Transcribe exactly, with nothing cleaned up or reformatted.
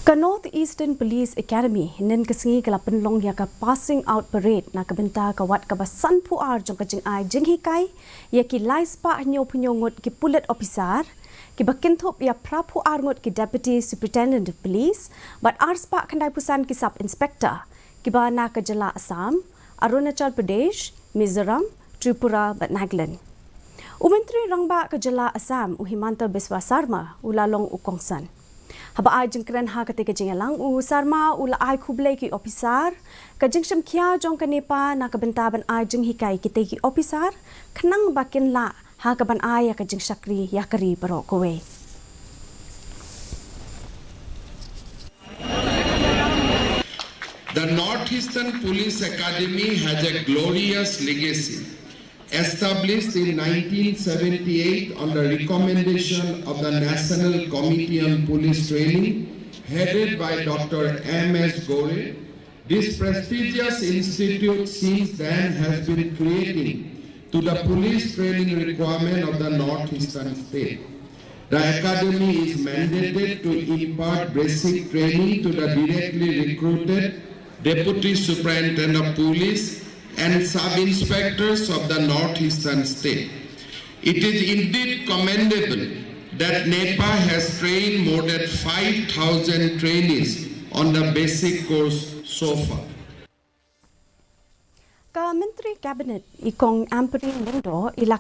Ka North Eastern Police Academy hynnin ka sngi ka la pynlong ïa ka Passing Out Parade na ka bynta ka wat kaba sanphew ar jong ka jingai jinghikai ïa ki lai spah hynñiew phew hynñiew ngut ki pulit ophisar, kiba kynthup ïa phra phew ar ngut ki Deputy Superintendent of Police bad ar spah khyndai phew san ki Sub Inspector, kiba na ka jylla Assam, Arunachal Pradesh, Mizoram, Tripura bad Nagaland. U Myntri Rangbah ka jylla Assam, u Himanta Biswa Sarma, u la long u kongsan. Haba ai jingkren ha katei ka jingïalang, u Sarma u la ai khublei ki ophisar ka jingshim khia jong ka NEPA na ka bynta ban ai jinghikai kitei ki ophisar, khnang ba kin lah ha kaban ai ïa ka jingshakri ïa ka ri baroh kawei. The Northeastern Police Academy has a glorious legacy. Established in nineteen seventy-eight on the recommendation of the National Committee on Police Training, headed by Doctor M S Gore, this prestigious institute since then has been creating to the police training requirement of the Northeastern state. The academy is mandated to impart basic training to the directly recruited Deputy Superintendent of Police and Sub Inspectors of the Northeastern state. It is indeed commendable that NEPA has trained more than five thousand trainees on the basic course so far. Ka Myntri Cabinet i Kong Ampareen Lyngdoh i la